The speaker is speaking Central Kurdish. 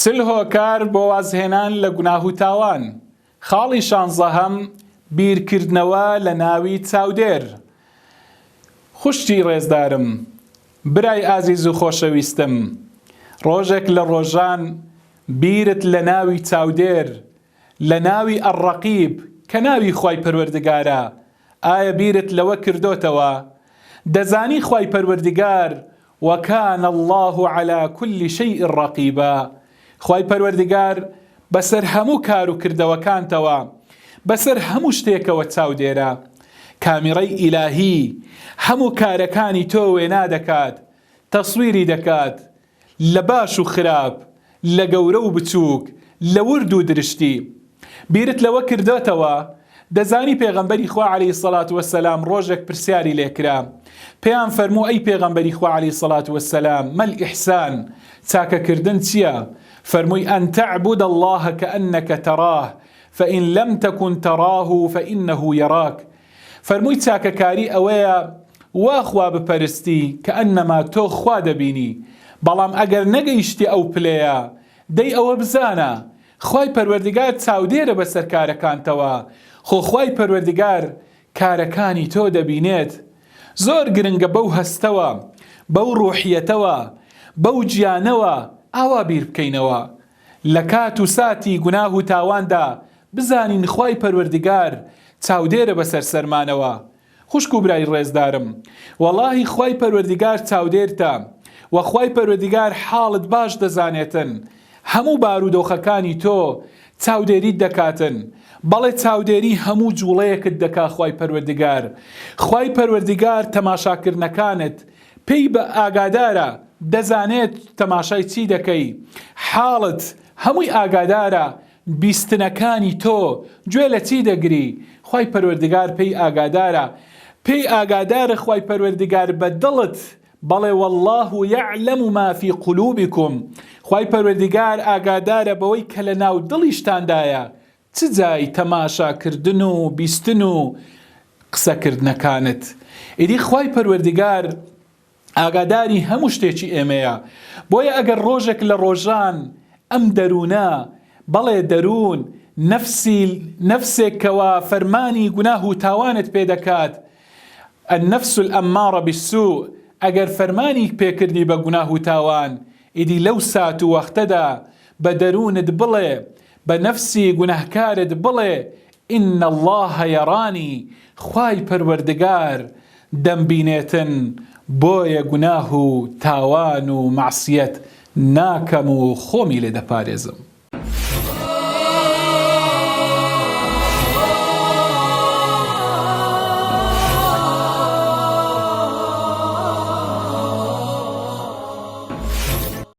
چل هۆکار بۆ وازهێنان لە گوناه و تاوان. خاڵی شانزەهەم، بیرکردنەوە لە ناوی چاودێر. خوشکی ڕێزدارم، برای ئازیز و خۆشەویستم، ڕۆژێک لە ڕۆژان بیرت لە ناوی چاودێر، لە ناوی الرقیب کە ناوی خوای پەروەردگارە، ئایا بیرت لەوە کردۆتەوە؟ دەزانی خوای پەروەردگار وکان اللە علی کل شیء رقیبا خوای پەروەردگار بەسەر هەموو کار و کردەوەکانتەوە بەسەر هەموو شتێکەوە چاودێرە کامیڕەی ئیلاهی هەموو کارەکانی تۆ وێنا دەکات تەسویری دەکات لە باش و خراپ، لە گەورە و بچووک، لە ورد و درشتی. بیرت لەوە کردۆتەوە؟ دەزانی پێغەمبەری خوا علیە الصلوە والسلام ڕۆژێک پرسیاری لێ کرا، پێیان فەرموو ئەی پێغەمبەری خوا علیە الصلوە والسلام ما الاحسان، چاکەکردن چیە؟ فەرمووی ان تعبد اللە کانک تراه فان لم تکن تراه فانه یراک، فەرمووی چاکەکاری ئەوەیە وا خوا بپەرستی کەئەنەما تۆ خوا دەبینی، بەڵام ئەگەر نەگەیشتیە ئەو پلەیە دەی ئەوە بزانە خوای پەروەردگار چاودێرە بەسەر کارەکانتەوە، خۆ خوای پەروەردگار کارەکانی تۆ دەبینێت. زۆر گرنگە بەو هەستەوە، بەو ڕوحیەتەوە، بەو گیانەوە ئاوا بیر بکەینەوە. لە کات و ساتی گوناه و تاواندا بزانین خوای پەروەردگار چاودێرە بەسەر سەرمانەوە خوشک و برای ڕێزدارم وەڵاهی خوای پەروەردگار چاودێرتە وە خوای پەروەردگار حاڵت باش دەزانێتن هەموو بارودۆخەکانی تۆ چاودێریت دەکاتن بەڵێ چاودێری هەموو جوڵەیەکت دەکا خوای پەروەردگار خوای پەروەردگار تەماشاکردنەکانت پێی بە ئاگادارە دەزانێت تەماشای چی دەکەی حاڵت هەمووی ئاگادارە بیستنەکانی تۆ گوێ لە چی دەگری خوای پەروەردگار پێی ئاگادارە پێی ئاگادارە خوای پەروەردگار بە دڵت بەڵێ واللە یعلم ما فی قلوبکم خوای پەروەردگار ئاگادارە بەوەی کە لە ناو دڵیشتاندایە چ جای تەماشا کردن و بیستن و قسە کردنەکانت ئیدی خوای پەروەردگار ئاگاداری هەموو شتێکی ئێمەیە بۆیە ئەگەر ڕۆژێک لە ڕۆژان ئەم دەروونە بەڵێ دەروون نەفسی نەفسێک کەوا فەرمانی گوناه و تاوانت پێ دەکات النفس الامارە بالسوء ئەگەر فەرمانی پێکردی بە گوناه و تاوان ئیدی لەو سات و وەختەدا بە دەروونت بڵێ بە نەفسی گوناهکارت بڵێ ان اللە یرانی خوای پەروەردگار دەمبینێتن بۆیە گوناه و تاوان و مەعسیەت ناکەم و خۆمی لێ دەپارێزم.